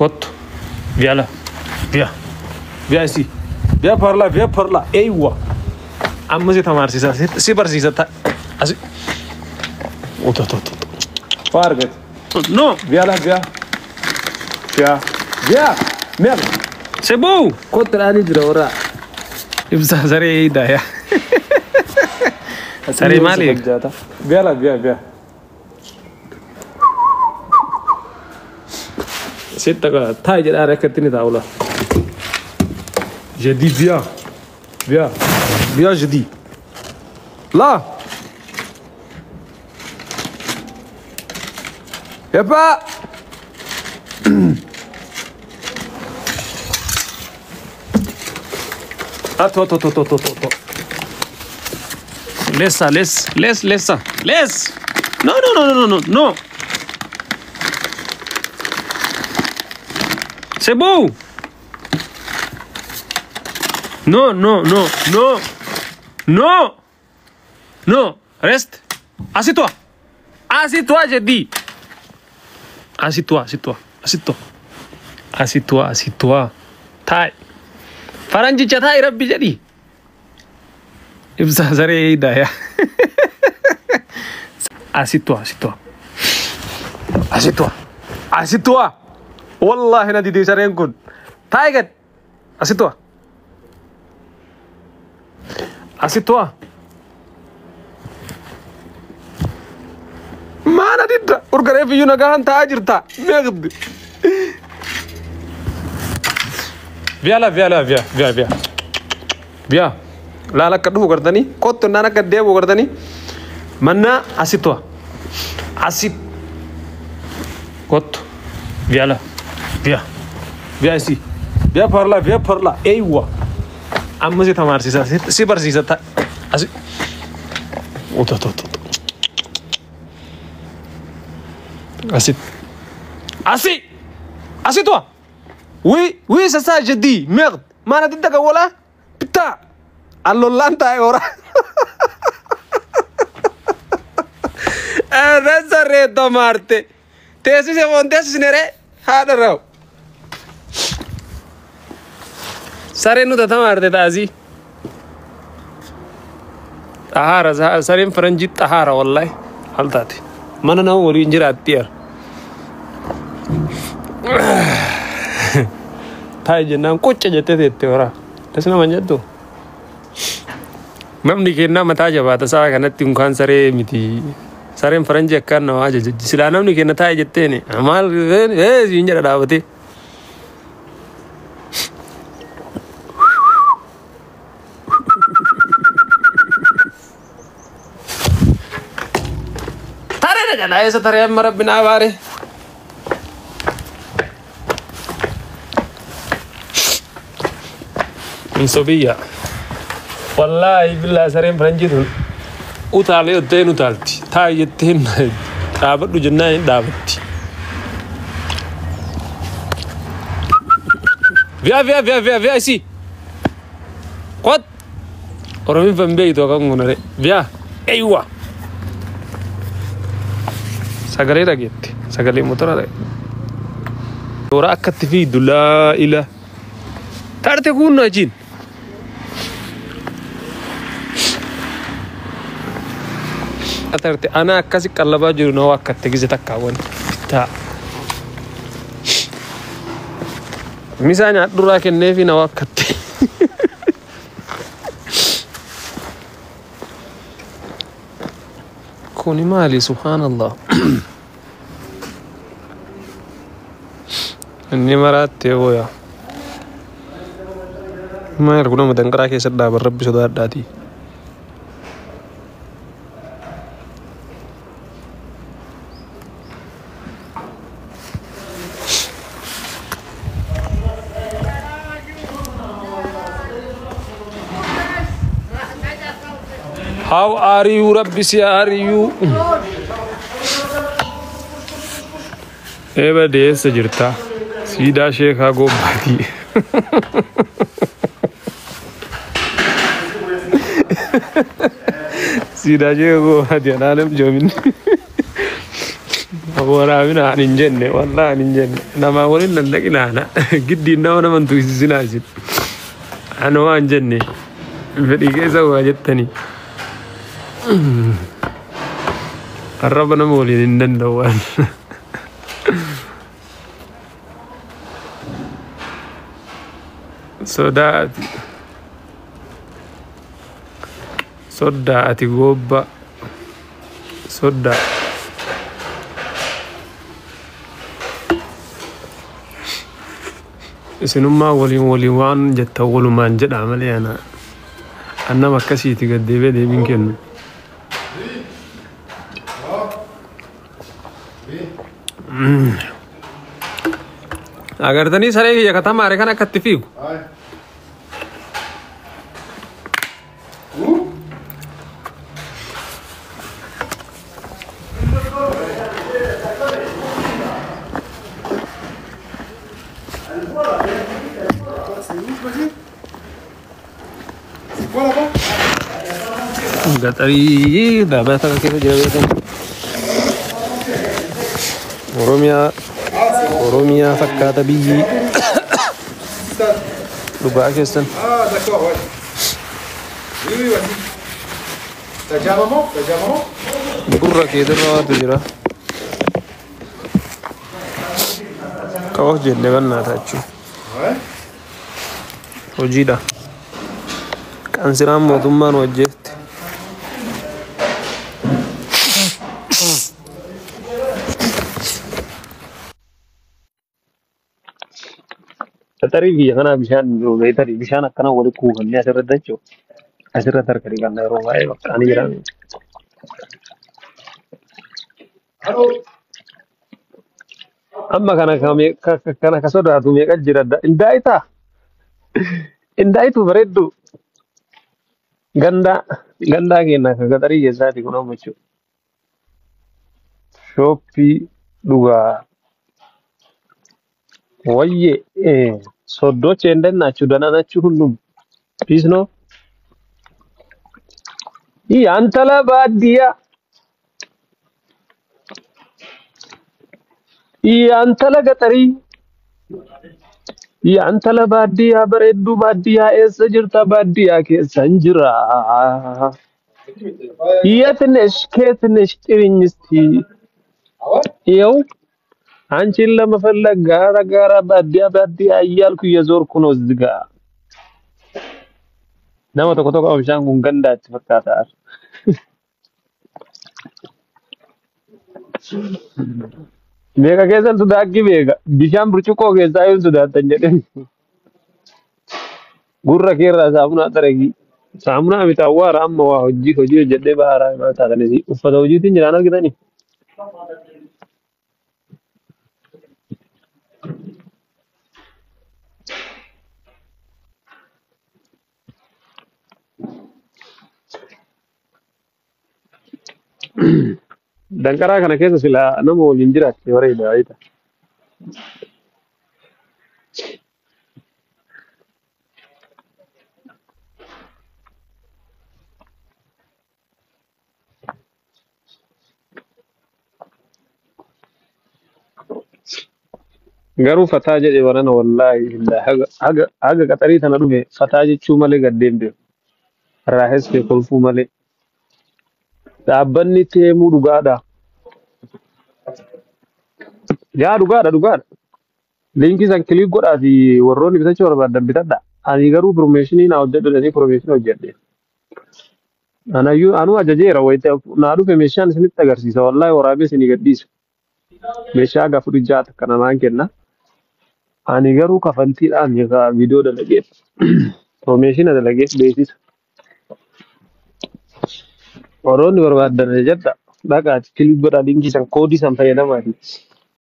Kottu. Viens là. Viens. Viens ici. Viens par là, viens par là. Eywa. Amma si tamaarsiisa. Si barsiisa. Asi. Ota, ota, ota. Faa argate. Non. Viens là, viens. Viens. Viens. Merde. C'est bon. Kottu dhaanii jira warra. Ibsaa saree eeydaa. Saree maali? Viens là, viens, viens. Sitta taa'i jedhaa akka itti ni taa'u la. J'ai dit viens. Viens. Viens, je dis. Là. Viens pas. Attends, attends, attends, attends, attends. Laisse ça, laisse, laisse, laisse ça. Laisse. Non, non, non, non, non, non. C'est beau. Non, non, non, non. Non. Non. Reste. Assieds-toi. Assieds-toi, j'ai dit. Assieds-toi, assieds-toi. Assieds-toi. Assieds-toi, assieds-toi. Taa'i. Faranjicha taa'i rabbi jedhi. Ibsaa saree eeydaa. Assieds-toi, assieds-toi. Assieds-toi. Assieds-toi. Wallahi na didee sareen kun. Taa'i gad. Assieds-toi. Assieds-toi. Maana didda. Urgareef iyyuu nagaan taa'aa jirta. Merde. Viens là, viens là, viens, viens, viens. Viens. Laala akka dhufu gartanii, kottu naan akka deebi'u gartanii. Mannaa assieds-toi. Assis. Kottu. Viens là. Viens. Viens ici. Viens par là, viens par là. Eywa. Amma si tamaarsiisa. Si barsiisa. Asi. Ota, ota, ota. Assis. Assis. Assieds-toi. Oui, oui, c'est ça, je dis. Merde. Maana didda kan wala. Putain. Allollaan taa'e hora. Irra saree tamaarte. Teessise foon teessisne haadha raw. Sareen nuta tamaarte taasii. Xahaara sareen faranjii xahaara wallahi. Maal taate? Mana nama waliin jiraatti yaa. Taa'i jennaan qocca jettee teette horaa. Tas nama hin jettu. Namni kennaa mataa jabaata sa'a kanatti unkaan saree miti. Sareen faranjii akkaan nama ajaja. Silaa namni kenna taa'i jetteeni maal siin jedha dhaabatee. Taree jalaa eessa taree amma rabbi naa baare. Hin sobiyya. Wallaahi billaa sareen faranjii tun utaalee jettee hin utaalti. Taa'i jettee hin dhaabadhu jennaan hin dhaabatti. Viens, viens, viens, viens, viens ici. Kot. Oromiin fan beektu akkam kun Viens. Eywa. Sagalee dhageetti. Sagalee motora dhageetti. Toora akkatti fiiddu laa ila. Tarte kun achiin. Tarte ana akkasi qallabaa jiru nama akkatti gise takkaawwan. Taa. Misaa nyaadhurraa kenneefi nama akkatti. Kuni maali subhaanallah. Inni maraattee booya. Maal kun nama danqaraa keessa dhaaban rabbi sodaadhaatii. How are you, Rabbi si are you? Eba deessa jirta. Siidaa sheekaa gobbaatii. Siidaa sheekaa gobbaatii anaanem joomin. Waraabina ani hin jenne, wallaahi ani hin jenne. Namaa waliin lallaqina ana. Giddiin nama naman tuqsisinaa isin. Ana waan jenne fedhii keessa waa jettanii. Arraba nama waliin hin danda'u waan. Sodaa ati. Soddaa ati goobba. Soddaa. Isinummaa waliin waliin waan jettan walumaan jedhaa malee ana annama akkasiiti gad deebi'ee deebiin kennu. Agartanii saree kiyya katamaare kan akka itti fiigu. C'est quoi là-bas? Gaxarii dhaabata kana keessa jira beekamu. Oromiyaa Oromiyaa fakkaata biyyi dhugaa keessan. Ah, d'accord, ouais. Oui, oui, vas-y. T'as déjà un moment? T'as déjà un moment? Gurra keetirra waatu jira. Ka hojjenne bannaata jechuudha. Ouais. Hojiidha. Qansiraan mootummaan hojjette. Xaxarii biyya kanaa bishaan hin jiru beektanii bishaan akkana walitti kuufannee asirratti jechuudha. Asirratti harka dhiqanna yeroo baay'ee bakka ani jedhame. Allô? Amma kana kana ka sodaatu meeqa jira indaayitaa indaayitu bareeddu gandaa gandaa keenya ka gaxarii keessaati kun amma jechuudha. Shooppii dhugaa wayye soddoche እንደናችሁ ደህና ናችሁ? ሁሉም ፒስ ነው። ይህ አንተ ለባዲያ ይህ አንተ ለገጠሪ ይህ አንተ ለባዲያ በሬዱ ባዲያ ኤሰ ጅርታ ባዲያ ኬሰን ጅራ የት ነሽ ከየት ነሽ ጥሪኝ እስቲ Ah ouais? ይኸው አንቺን ለመፈለግ ጋራ ጋራ ባዲያ ባዲያ እያልኩ እየዞርኩ ነው። እዚህ ጋ nama tokko tokko bishaan kun gandaatti fakkaata. Meeqa keessan sodaakki beeka. Bishaan burcuqqoo keessaa yoo sodaattan jedheen gurra keerraa saamunaa xaragi. Saamunaa miti awwaara amma waa hojii hojii hojjedhee baharaa himaa taatanis uffata hojiitiin jiraan argitanii. Danqaraa kana keessa silaa nama waliin jiraatte bareeda waayita. Garuu fataa jedhe barana wallaahi illaa haga haga haga qaxarii tana dhufe fataa jechuu malee gaddeen beeku. Raahes kee kolfuu malee. Dhaabbanni teemuu dhugaadha. Yaa dhugaadha dhugaadha. Liinkii san kilik godhaa fi warroonni bitachuu barbaadan bitadha. Ani garuu piroomeeshinii naa hojjedhu jedhanii piroomeeshinii hojjedhe. Anayyuu anuu ajajeera wayita naa dhufe meeshaan isinitti agarsiisa. Wallaahi waraabee isinii gadhiisa. Meeshaa haga afurii ja'a takka namaan kenna. Ani garuu kafantiidhaan yookaan viidiyoo dalageef piroomeeshina dalageef beeksisa. Warroonni barbaadan jedha. Dhaqaati kilik godhaa liinkii san koodii san fayyadamaati.